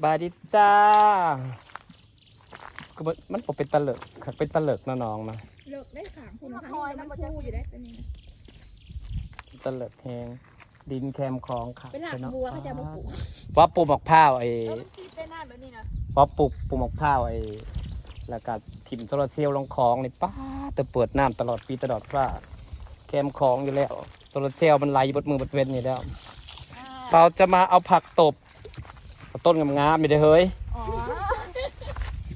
ບາຍດີຈ້າ ກໍບໍ່ ມັນບໍ່ເປັນຕາເລິກ ຄັກເປັນຕາເລິກເນາະນ້ອງນະ ເລິກໄດ້ຂ້າງພຸ້ນ ຂ້າງນີ້ມັນຄູຢູ່ໄດ໋ ຕົວນີ້ນະ ຕາເລິກແຮງ ດິນແຄມຂອງຄັກ ເປັນລາກ ເນາະ ບົວເຂົາເຈົ້າມາປູກ ວ່າປູກໝາກພ້າວໄອ້ ເອີ ມັນຄິດໄດ້ນານແບບນີ້ນະ ວ່າປູກ ປູກໝາກພ້າວໄອ້ ແລ້ວກໍຖິ້ມໂຊລາເຊວລົງຂອງນີ້ ປ້າດ ແຕ່ເປີດນ້ຳຕະຫຼອດປີຕະຫຼອດຊາດ ແຄມຂອງຢູ່ແລ້ວ ໂຊລາເຊວມັນໄຫຼເບິດມື້ເບິດເວັນນີ້ແລ້ວ ອ່າ ເຮົາຈະມາເອົາຜັກຕົບ ເອົາຕົ້ນງາມໆນີ້ເດ້ເຮີ້ຍ ອໍ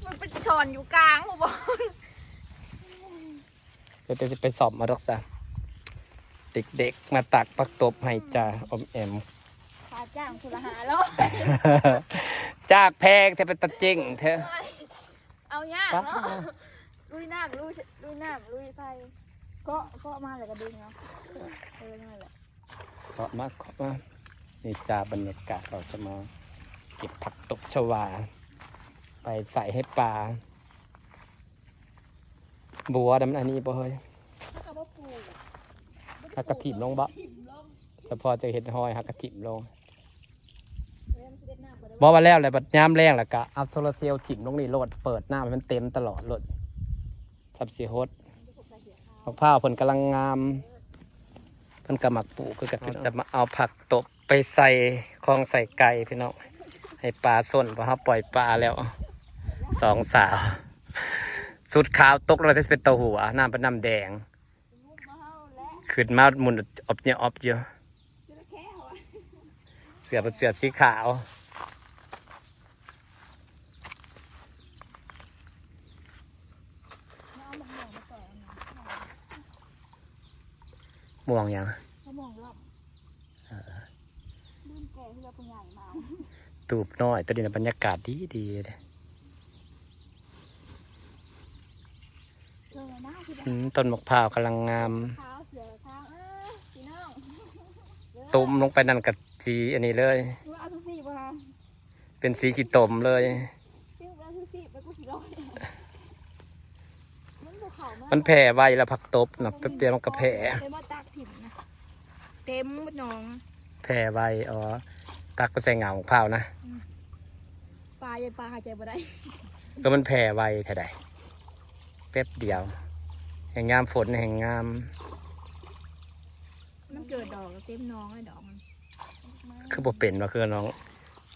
ມັນເປັນຊ່ອນຢູ່ກາງບໍ່ ບໍ່ ດຽວຈະໄປສ້ອມເອົາດອກຊະ ເດັກໆ ມາຕັກຜັກຕົບໃຫ້ຈ້າ ອອມແອມ ຄ່າຈ້າງຄົນລະຫ້າຮ້ອຍ ຈ້າງແພງແທ້ ເປັນຕາເຈັ້ງແທ້ ເອົາຍາກເນາະ ລຸຍນ້ຳ ລຸຍ ລຸຍນ້ຳ ລຸຍໄຟ ເກາະ ເກາະມາແລ້ວກໍດຶງເອົາ ເອີ ນັ້ນແຫຼະ ເຄາະມາ ເຄາະມາ ນີ້ຈ້າ ບັນຍາກາດ ເຮົາຈະມາເກັບຜັກຕົບຊະຫວາ ໄປໃສ່ໃຫ້ປາ ບົວນຳອັນນີ້ບໍ່ເຮີ້ຍ ເຮົາກໍບໍ່ປູກ ເຮົາກໍຖິ້ມລົງບໍ່ ສະເພາະຈະເຮັດຮອຍ ເຮົາກໍຖິ້ມລົງ ບໍ່ວ່າແລ້ວແຫຼະ ບັດຍາມແລ້ງແລ້ວກະເອົາໂຊລາເຊວຖິ້ມລົງນີ້ໂລດ ເປີດນ້ຳໃຫ້ມັນເຕັມຕະຫຼອດໂລດ ຊ່ຳຊິຫົດ ໝາກພ້າວເພິ່ນກຳລັງງາມ ເພິ່ນກໍມັກປູກຄືກັນ ຈະມາເອົາຜັກຕົບໄປໃສ່ຂອງໃສ່ໄກ່ພີ່ນ້ອງ ໃຫ້ປາຊົນ ເພາະເຮົາປ່ອຍປາແລ້ວ ສອງສາວ ຊຸດຂາວຕົກລົງແລ້ວ ແຕ່ຊິເປັນຕາຫົວ ນ້ຳເປັນນ້ຳແດງ ຂຶ້ນມາໝຸ່ນອອບເຍອອບຢູ່ ເສື້ອເປັນເສື້ອສີຂາວ ມ່ວງຫຍັງ ມະມ່ວງລ່ອງ ເອີ ລືມແກະເຮືອຜູ້ໃຫຍ່ມາ ຕູບນ້ອຍ ຕອນນີ້ນະ ບັນຍາກາດດີໆ ເອີ ນະ ອືມ ຕົ້ນໝາກພ້າວກຳລັງງາມ ຂາວເສືອຂາວ ເອີ ພີ່ນ້ອງ ຕຸ້ມລົງໄປນັ້ນກໍສີອັນນີ້ເລີຍ ເອົາຈັ່ງຊີ້ບໍ່ລະ ເປັນສີຂີ້ຕົມເລີຍ ມັນແຜ່ໄວລະ ຜັກຕົບນະ ແປັບດຽວມັນກໍແຜ່ ເຕັມໝົດໜອງ ແຜ່ໄວ ອໍ ຕັກໄປໃສ່ເຫງົາຂອງພ້າວນະ ອືມ ປາ ຢ້ານປາຫາຍໃຈບໍ່ໄດ້ ກໍມັນແຜ່ໄວແທ້ໃດ ແປັບດຽວ ແຮ່ງຍາມຝົນແຮ່ງງາມ ມັນເກີດດອກເຕັມໜອງເລີຍ ດອກມັນ ຄືບໍ່ເປັນວ່າ ຄືນ້ອງ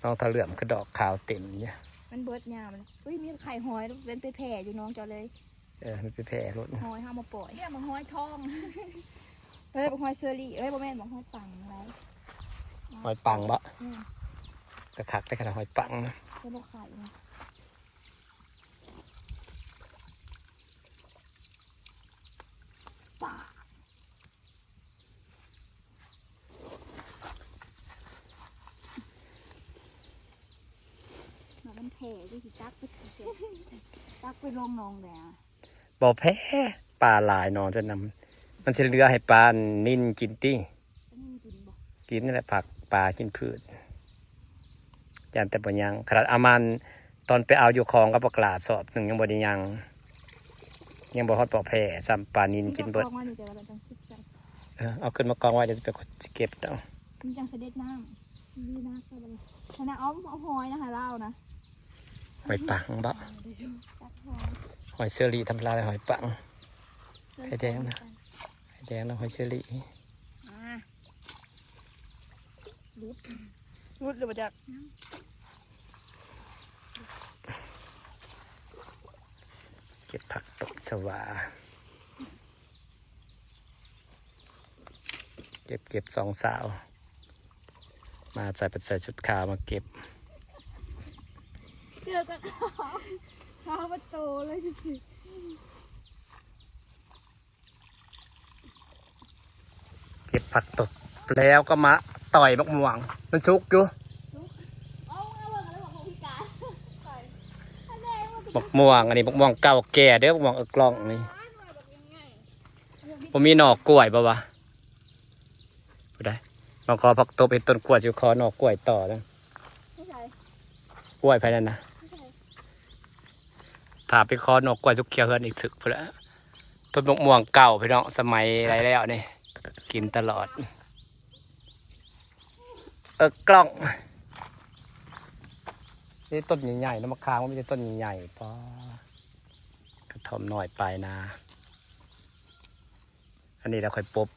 ນ້ອງທາວເຫຼື້ອມ ຄືດອກຂາວເຕັມຢູ່ ມັນເບິດຍາມ ເອີຍ ມີໄຂ່ຫອຍ ມັນໄປແຜ່ຢູ່ໜອງເຈົ້າເລີຍ ເອີ ມັນໄປແຜ່ໂລດ ຫອຍເຮົາມາປ່ອຍ ເອີ້ຍ ບັກຫອຍທອງ ເອີຍ ບັກຫອຍເຊີຣີ ເອີຍ ບໍ່ແມ່ນ ບັກຫອຍປັງໄດ໋ ຫອຍປັງບໍ ອືມ ກໍຄັກໄດ໋ ຂະໜາດຫອຍປັງນະ ເອີຍ ບໍ່ຂາຍນະ ປາ ມັນແຜ່ ຊິຕັກໄປ ຕັກໄປລົງໜອງແລ້ວ ບໍ່ແຜ່ ປາຫຼາຍໜອງຈະນຳ ມັນຊິເຫຼືອໃຫ້ປານິນກິນຕິ ປານິນກິນບໍ່ ກິນນັ້ນແຫຼະ ຜັກປາກິນພືດ ຢ້ານແຕ່ບໍ່ຍັງ ຂະໜາດອາມານຕອນໄປເອົາຢູ່ຂອງກັບບັກຫຼ້າສອບໜຶ່ງຍັງບໍ່ໄດ້ຍັງ ຍັງບໍ່ຮອດບໍ່ແຜ່ຊ້ຳ ປານິນກິນເບິດ ເອົາຂຶ້ນມາກອງໄວ້ ດຽວຊິໄປ ຊິເກັບເອົາ ມັນຈັ່ງສະເດັດນ້ຳ ດີນະ ຂະໜາດເອົາ ເອົາຫອຍນະ ໃຫ້ລາວນະ ຫອຍປັງບໍ ຕັກຫອຍ ຫອຍເຊີຣີທຳມະດາ ຫອຍປັງ ໄຂ່ແດງນະ ໄຂ່ແດງນະ ຫອຍເຊີຣີ ອ່າ ຫຼຸດ ຫຼຸດແລ້ວບໍ່ຈັກ ເກັບຜັກຕົບຊະຫວາ ເກັບ ເກັບສອງສາວ ມາໃສ່ ໃສ່ຊຸດຂາວມາເກັບ ເກີບກັບຂາວ ຂາວເບິດໂຕເລີຍຊື່ໆ ເກັບຜັກຕົບແລ້ວກໍມາຕ່ອຍໝາກມ່ວງ ມັນສຸກຢູ່ ໝາກມ່ວງ ອັນນີ້ໝາກມ່ວງເກົ່າແກ່ເດີ້ ໝາກມ່ວງເອິກລ່ອງນີ້ ບໍ່ມີໜໍ່ກ້ວຍບໍ່ວະ? ຜູ້ໃດ ມາຂໍຜັກຕົບເຮັດຕົ້ນກ້ວຍ ຊິຂໍໜໍ່ກ້ວຍຕໍ່ນະ ໃສ? ກ້ວຍໃຜນັ້ນນະ? ໃສ? ຖ້າໄປຂໍໜໍ່ກ້ວຍສຸກຂຽວເຮືອນອີກຖືກພຸ້ນລະ ຕົ້ນໝາກມ່ວງເກົ່າພີ່ນ້ອງ ສະໄໝໃດແລ້ວນີ້ ກິນຕະຫຼອດ ເອິກກ່ອງ. ນີ້ ต้นใหญ่ๆ เนาะ มะขามก็มีแต่ต้นใหญ่ๆ ป๊า กระท่อมน้อยปลายนา อันนี้แล้วค่อยปบ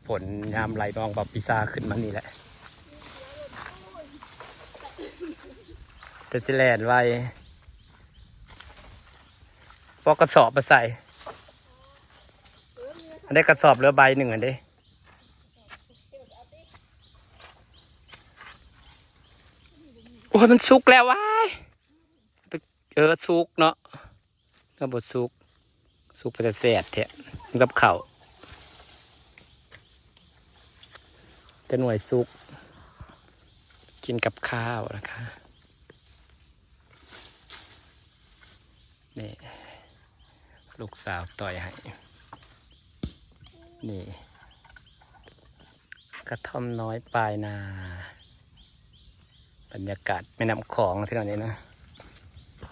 ฝนยามไหลมองบ่าวปีซาขึ้นมานี่แหละ เป็นสิแล่นไว ปอกกระสอบมาใส่ อันนี้กระสอบเหลือใบหนึ่งอันเด้ โอ้ย มันสุกแล้วว้าย เออ สุกเนาะ ถ้าบ่สุก สุกไปแต่แซ่บแท้ กินกับข้าว แต่หน่วยสุก กินกับข้าวนะคะ นี่ ลูกสาวต่อยให้ นี่ กระท่อมน้อยปลายนา บรรยากาศแม่น้ำของที่นั่นนี่นะ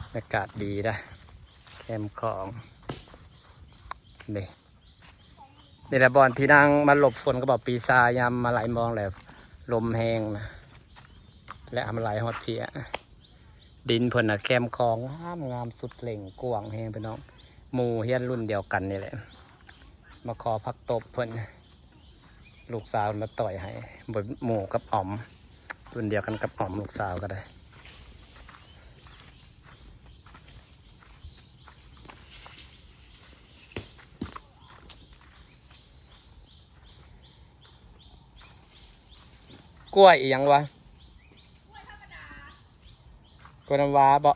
บรรยากาศดีนะ แคมของ นี่ นี่แหละบ่อนที่นั่งมาหลบฝนกับบ่าวปีซา ยามมาไหลมองแล้ว ลมแฮงนะ และทำลายฮอดเพีย ดินเพิ่นน่ะแคมของงามๆ สุดเหล่ง กว้างแฮงพี่น้อง หมู่เฮียนรุ่นเดียวกันนี่แหละ มาขอผักตบเพิ่น ลูกสาวมาต่อยให้ บ่หมู่กับอ๋อม รุ่นเดียวกันกับอ๋อม ลูกสาวก็ได้ กล้วยอีหยังวะ กล้วยน้ำว้าบ่ อ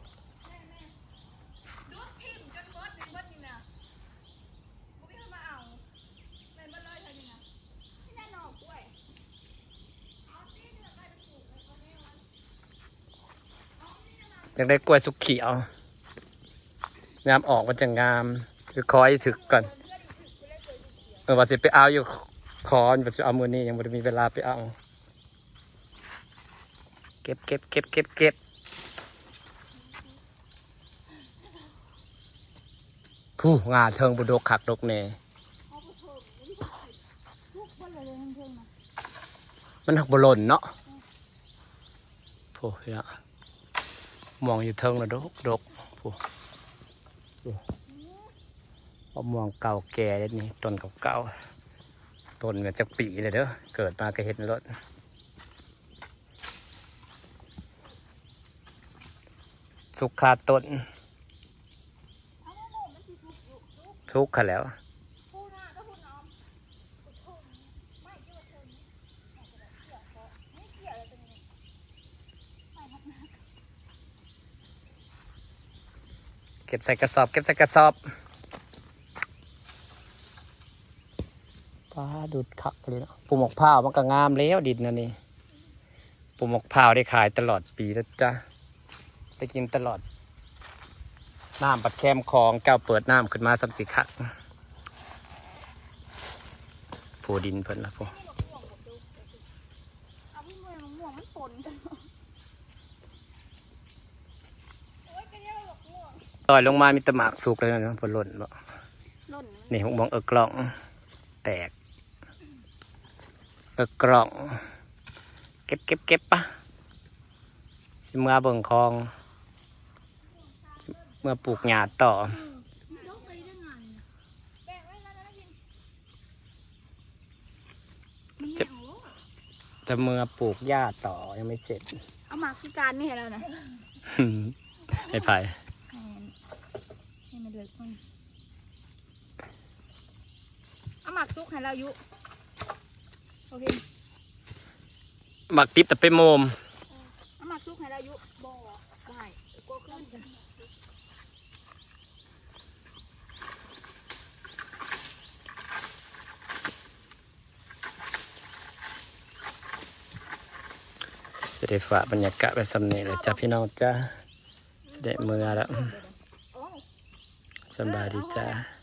ยากได้กล้วยสุกเขียว ยามออกมันจะงาม คือคอยถืกก่อน เออ ว่าสิไปเอาอยู่คอน ว่าสิเอามื้อนี้ ยังบ่ได้มีเวลาไปเอา เก็บ เก็บ เก็บ เก็บ เก็บ ผู้ งาเทิงบ่ดกคักดกแน่ มันหักบ่หล่นเนาะ โอ้ย ม่วงอยู่เทิงน่ะดกดก โอ้ โอ้ มะม่วงเก่าแก่เด้นี่ ต้นเก่าๆ ต้นก็จักปีแล้วเด้อ เกิดมาก็เห็นโลด สุกคาต้น สุกหั้นแหล้ว เก็บใส่กระสอบ เก็บใส่กระสอบ ป๊า ดุดคักเลยเนาะ ปลูกหมากพร้าวมันก็งามแล้วดินอันนี้ ปลูกหมากพร้าวได้ขายตลอดปีนะจ๊ะ ได้กินตลอด น้ำปัดแคมของ เจ้าเปิดน้ำขึ้นมาซ้ำสิคัก ผู้ดินเพิ่นละผู้ เอาพี่มวยมะม่วงมันปนกัน โอ๊ย ก็เรียกว่าหมากม่วง ต่อยลงมามีแต่หมากสุกเลยนะ เพิ่นหล่นบ่ หล่น นี่หมากม่วงเอิกกล่อง แตก เอิกกล่อง เก็บ เก็บ เก็บปะ สิเมือเบิ่งของ สิเมือปลูกหญ้าต่อ จะ จะเมือปลูกหญ้าต่อ ยังไม่เสร็จ เอาหมากคือการนี่ให้เรานะ ให้ไผ ให้มันเลิกมัน เอาหมากสุกให้เราอยู่ โอเค หมากดิบแต่ไปโมม เอาหมากสุกให้เราอยู่ บ่ บ่ให้ กลัวขึ้น สิได้ฝากบรรยากาศไว้ส่ำนี้แหละจ้ะพี่น้องจ้ะ สิได้เมือแล้ว สำบายดีจ้ะ